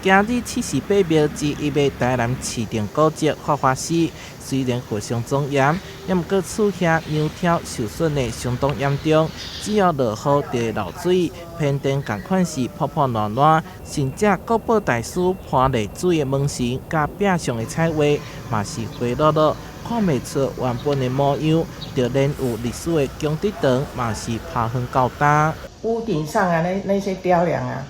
今日78廟之一的台南市定古蹟法華寺，雖然和尚莊嚴，也毋過厝瓦梁柱受損的相當嚴重，只要落雨就會漏水，偏殿仝款是破破爛爛，甚至國寶大師潘麗水的門神佮壁上的彩畫嘛是花落落，看袂出原本的模樣，就連有歷史的功德堂嘛是拋荒到焦。屋頂上啊，那些雕梁啊，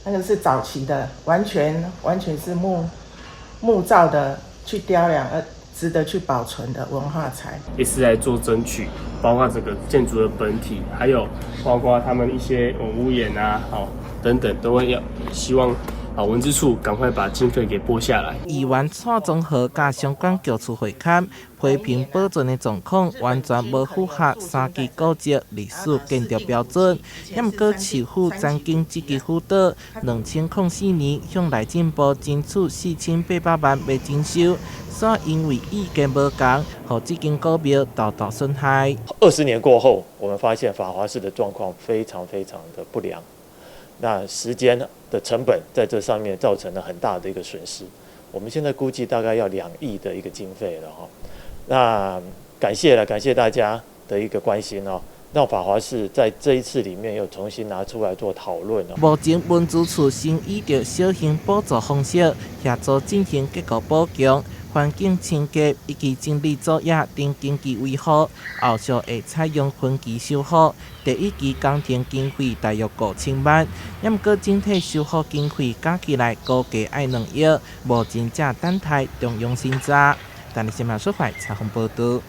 那個是早期的，完全完全是木造的去雕梁，而值得去保存的文化財。也是來做爭取，包括這個建築的本體，還有包括他們一些屋檐啊，好等等，都會要希望啊文資處趕快把經費給撥下來。議員蔡宗和佮相關局處會勘，批評保存的狀況完全無符合三級古蹟歷史建築標準。也毋過市府曾經積極輔導，2004年向內政部爭取4800萬欲整修，煞因為意見無仝，予這間古廟沓沓損害。20年過後，我們發現法華寺的狀況非常非常的不良，那時間的成本在這上面造成了很大的一個損失。我們現在估計大概要2億的一個經費了哈。那感謝了，感謝大家的一個關心哦。讓法華寺在這一次裡面又重新拿出來做討論哦。目前文資處先依著小型補助方式協助進行結構補強、環境清潔以及整理作業等緊急維護，後續會採用分期修復。第一期工程經費大約5000萬，也毋過整體修復經費加起來估計愛2億，目前正等待中央審查。台視新聞採訪報導。